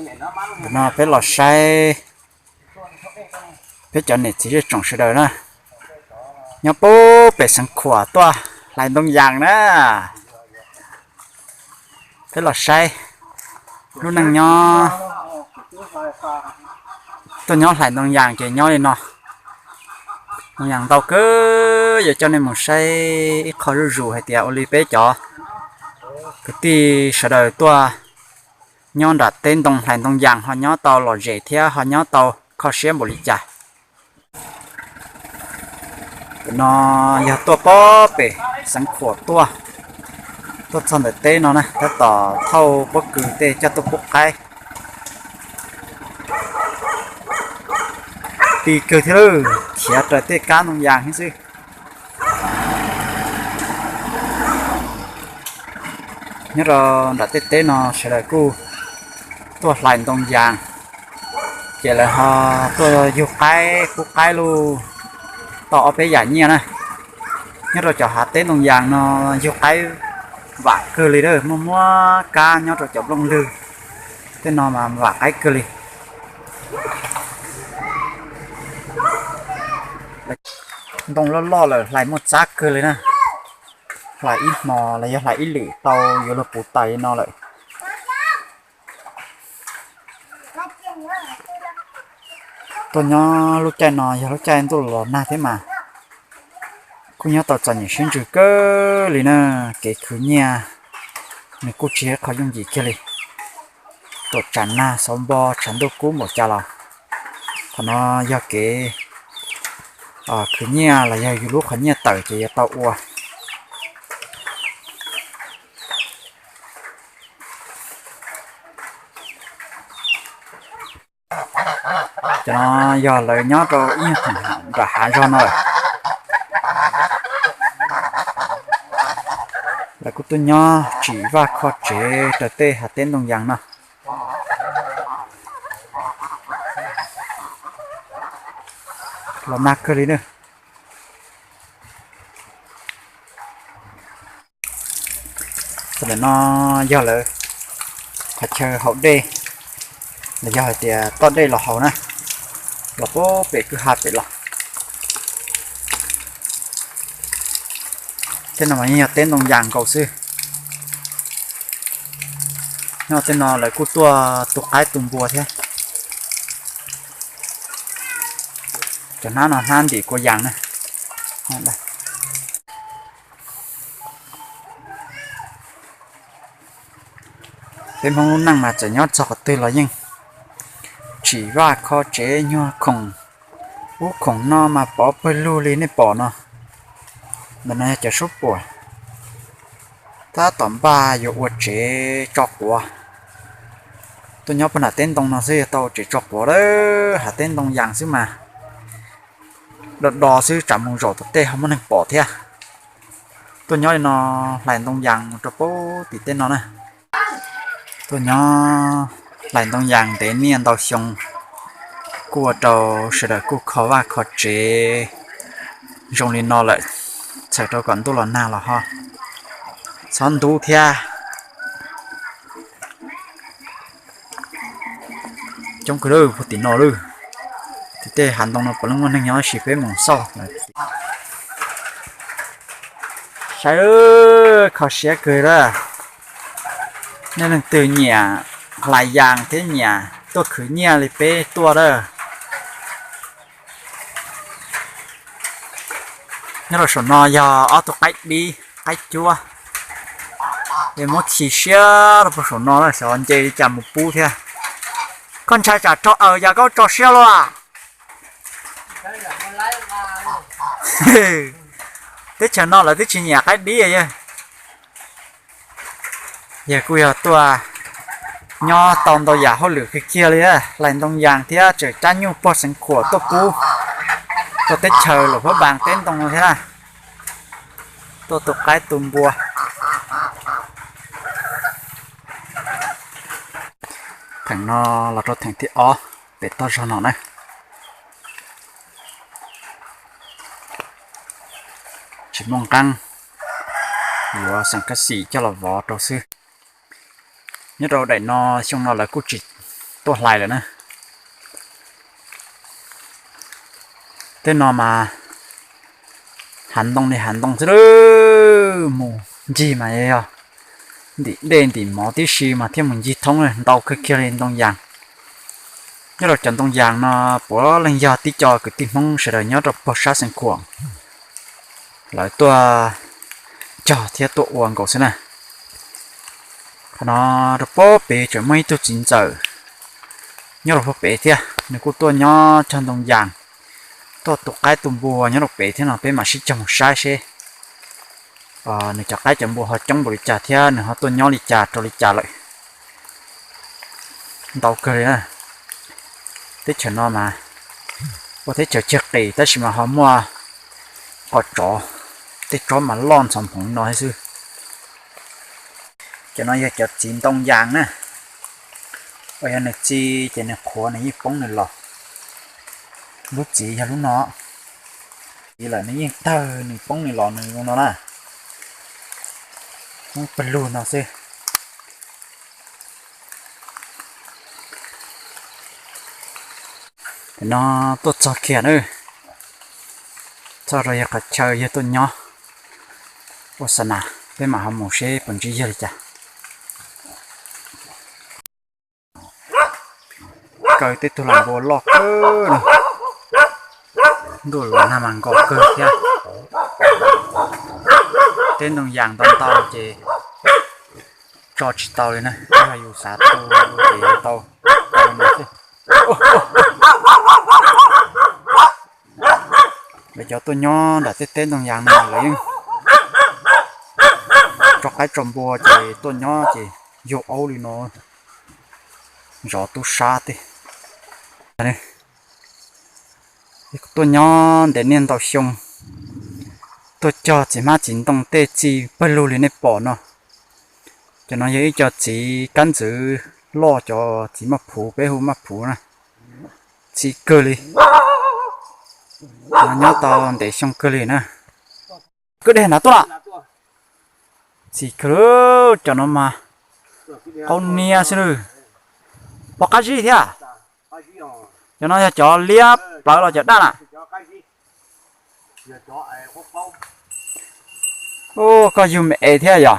Ntawm no peb los saib peb cov niam txiv zej tsoom sawv daws na, nyob puag pem Xeev Khuam tuaj hlais ntoo yas na. Peb los saib lub neej nyob, tuaj nyob hlais ntoo yas ces nyob li no. Ntoo yas ntau kawg, yuav coj nej mus saib ib qho zuj zus hais tias ua li peb cov kwv tij sawv daws tuaj nyob nram teb ntoo hlais ntoo yas ho nyob tau lom zem thiab ho nyob tau kho siab npaum li cas. Ntawm no yog tuaj puag pem Xeev Khuam tuaj, tuaj txog ntawm teb no na, tab tom thauj pob kws tej coj tuaj pub qaib. Ti kawg thiab lawm, khiav raws tej kab ntoo yas heev xwb. Nyob rau nram tej teb no sawv daws kuj tuaj hlais ntoo yas, ces lawv ho tuaj yug qaib pub qaib lauj, tau ob peb yam nyiaj na. Nyob rau cov hav teb ntoo yas no yug qaib vam kawg li, muaj muab kab nyob rau cov nplooj lwg tej no mas vam qaib kawg li. Ntoo loj loj lawm hlais muaj txab kawg li na. Hlais ib hmo los yog hlais ib lwm tau yuav luag puv tais li no lawm. Tuaj nyob lub caij no yog lub caij ntuj los nag thiab mas kuj nyob tau txom nyem siab ntsws kawg li na. Kev khwv nyiaj nws kuj tsis yog qhov yooj yim kiag li. Tuam tsam nag xauv npo tshav ntuj kub npaum cas los qhov no yog kev khwv nyiaj los yog yus lub qhov nyiaj tawm ces yuav tau ua. Cov no yog lawv nyob rau ib nyuag theem nram hav zog no lawm. Lawv kuj tuaj nyob tsim vaj kho tsev raws tej hav teb ntoo yas no. Los nag kawg li na. Tam sim no yog lawv qhov chaw haus dej, los yog hais tias toj dej los haus na, los puag pem kwj ha pem los. Tej no mas yeej yog teb ntoo yas nkaus xwb. Nyob tej no lawv kuj tuaj tu qaib tu npua thiab. Cov hnab no hnab ntim kua yas na. Peb Hmoob lub neej mas txawm nyob txog qhov twg los yeej tsim vaj kho tsev nyuag khoom ub khoom no mas pov pawg lug li nej pom no. Ntawm no yog cov suab puam, tab tom npaj yuav ua tsev tso quav. Tuaj nyob puag nram teb ntoo no xwb yog tau ua tsev tso quav lawm, hav teb ntoo yas xwb mas do do xwb tsam mus zaum tom tej ho muaj neeg pom thiab. Tuaj nyob li no hlais ntoo yas mus rau puag tim tej no na. Tuaj nyob hlais ntoo yas ntev niaj ntau xyoo, kuj ua rau sawv daws kuj kho vaj kho tsev zoo li no lawm, txhawm rau kom ntuj los nag los ho txhob ntub thiab. Coob kawg lawm puag tim no lawm. Tim tej hav ntoo no puav leej muaj neeg nyob tab sis peb mus xauj. Saib, kho siab kawg lawm. Nej leej twg nyiam hlais yas thiab nyiam tuaj khwv nyiaj li peb tuaj lawm. Nyob rau saum no yog ob tug qaib dib qaib cuab, es muab chim siab rau puag saum no xyov nce li cas mus pub thiab. Koj ntshai tsam raug aws yog koj tso siab luaj? Teb chaws no lawv twb tsis nyiam qaib dib. Yawg kuj yog tuaj nyob tau ntau yam hauj lwm kiag kiag li, hlais ntoo yas thiab tseem cab nyuj pog Xeev Khuam tuaj pub rau teb chaws Luam Phab Npas teb ntoo no thiab. Tuaj tu qaib tu npua. Theem no los rau theem thib ob pem toj zog no na. Tsis muaj nqeeb, yuav xeem kab xim coj los vov rau xwb. Nyob rau daim no xyoo no lawv kuj tsis Tuaj hlais lawm na. Tej no mas hav ntoo li hav ntoo xwb lawm, mus ncig mas yog ntim dej ntim mov tib si mas thiaj mus ncig thoob, ntau kawg kiag li ntoo yas. Nyob rau cov ntoo yas no puav leej yog tib co kwv tij Hmoob sawv daws nyob rau pog sab Xeev Khuam lawv tuaj cog thiab tuaj ua nkaus xwb na. Qhov no rau puag pem tseem muaj ib tug txiv ntxawm nyob rau puag pem thiab, nws kuj tuaj nyob cog ntoo yas, tuaj tu qaib tu npua nyob rau pem thiab no, peb mam sib cog mus saib seb nws cov qaib cov npua ho coob npaum li cas thiab nws ho tuaj nyob li cas rau li cas lawm. Ntau kawg li na. Teb chaws no mas ua teb chaws cig qis tab sis mas ho muaj qos tsov, tej tsob mas loj ntxhov hmoov no thiab xwb. Cov no yog cov txiv ntoo yas na, uas yog nws txi ces nws qhuav nws yeej poob nws los. Lub txiv yog lub no, txi lawm nws yeej tawg nws poob nws los nws zoo no na. Poob pawg lug no xwb. Tam no tuaj txog kiag na, txog rau yog qhov chaw yawg tuaj nyob ua xa nas, peb mam ho mus seb puas ntsib yawg li cas. Kaw tej tug las npua loj kawg no, ntuj los nag mas nkos kawg thiab. Teb ntoo yas ntau ntau ces tso tsis tau li na, yog yus xav tu ces tau tau li no xwb. Lawv cov tuaj nyob nram tej teb ntoo yas no lawv yeej tso qaib tso npua ces tuaj nyob ces yug aub li no, zov tub sab tej. Tuaj nyob ntev niaj ntau xyoo, tuaj cog txiv hmab txiv ntoo tej txi pawg lug li nej pom no. Cov no yog ib co txiv kab ntxwv loj, cov txiv maj phuv, peb hu maj phuv na, txi kawg li. Nyob tau ntev xyoo kawg li na. Kwj deg nrad tuaj los? Txi kawg, cov no mas qaub niab xwb lawm. Pom qab zib thiab. Cov no yog cov liab plawv los cov daj na? Koj yug me es thiab yom?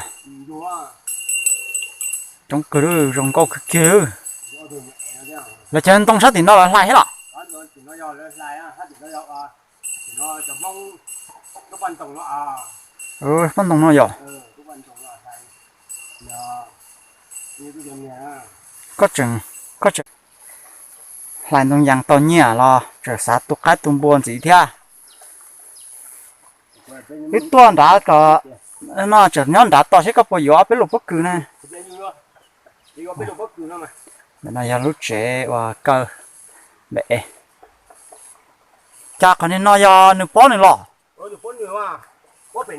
Coob kawg, zoo nkauj kawg kiag. Lawv cov ntoo sab tim no lawv hlais thiab los? Poj ntoo no yom? Koj tseem, koj tseem hlais ntoo yas tau nyiaj los tseem xav tu qaib tu npua ntxiv thiab. Wb tuaj nrad kom, no tseem nyob nrad tos seb koj puas yuav peb lub pob kws na. Ntawm no yog lub tsev uas kaw npe es. Cas qhov no yog nws pob nws los? Hlais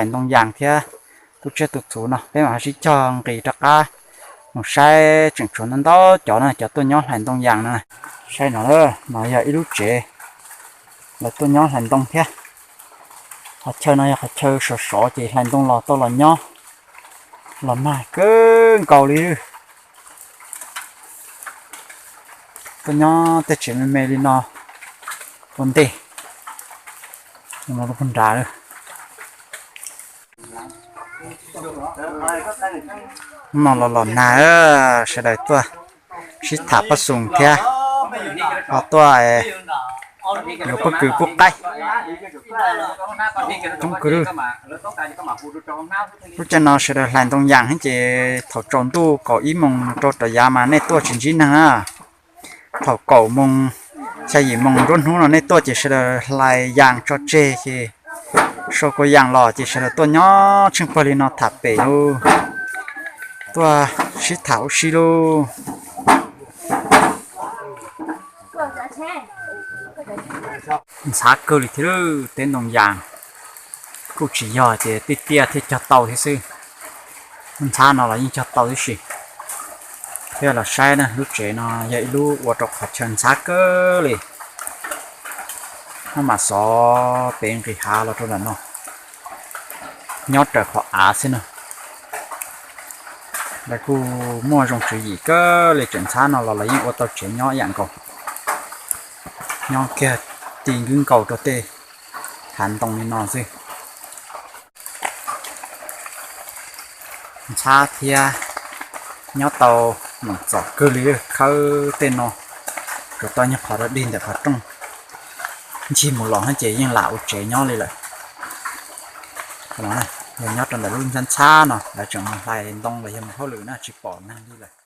ntoo yas thiab tu tsiaj tu txhuv no peb mam ho sib cog nqis rov qab mus saib, tseem tshuav ntau ntau cov no cov tuaj nyob hlais ntoo yas no. Saib no, no yog ib lub tsev lawv tuaj nyob hlais ntoo thiab. Qhov chaw no yog qhov chaw sov sov ces hlais ntoo los tau los nyob los mag kawg nkaus li. Tuaj nyob tej tsev me me li no ua ntej, no lub pob nrad. No los los nag, sawv daws tuaj sib tham paj xoom thiab ho tuaj yuav pob kws pub qaib. Coob kawg. Lub caij no sawv daws hlais ntoo yas heev ces thaum tsaus ntuj kaum ib moos rau rov yav mas nej tuaj tsis ntsib neeg na. Thaum kaum moos, xya yim moos nruab hnub no nej tuaj ces sawv daws hlais yas tso tseg ces sau kua yas los ces sawv daws tuaj nyob tsheej pawg li no tham pem lauj, tuaj sib tham ua si lauj. Ntxhav kawg li thiab, teb ntoo yas kuj tsis yog tias tiaj tiaj thiaj cog tau thiab xwb. Ntxhab no los yeej cog tau tib si. Peb los saib na, lub tsev no yog ib lub ua rau qhov chaw ntxhab kawg li. Noj mas xov pem nqis hav los rau ntawm no, nyob raws qhov av xwb no. Lawv kuj muaj zoo tswv yim kawg li, tseem ntxhab no los lawv yeej ua tau tsev nyob ib yam nkaus, nyob kiag ti nkib nkaus rau tej hav ntoo li no xwb. Ntxhab thiab, nyob tau meem txom kawg li, khawb tej no, tsuas tau nyuag qhov rau dig ntawm qhov rooj, ncig mus los ces yeej lam ua tsev nyob li lawm. Yog nyob rau ntawm lub ntxhab ntxhab no lawv tseem mus hlais ntoo los yog mus hauj lwm na, tsis pom neeg li lawm.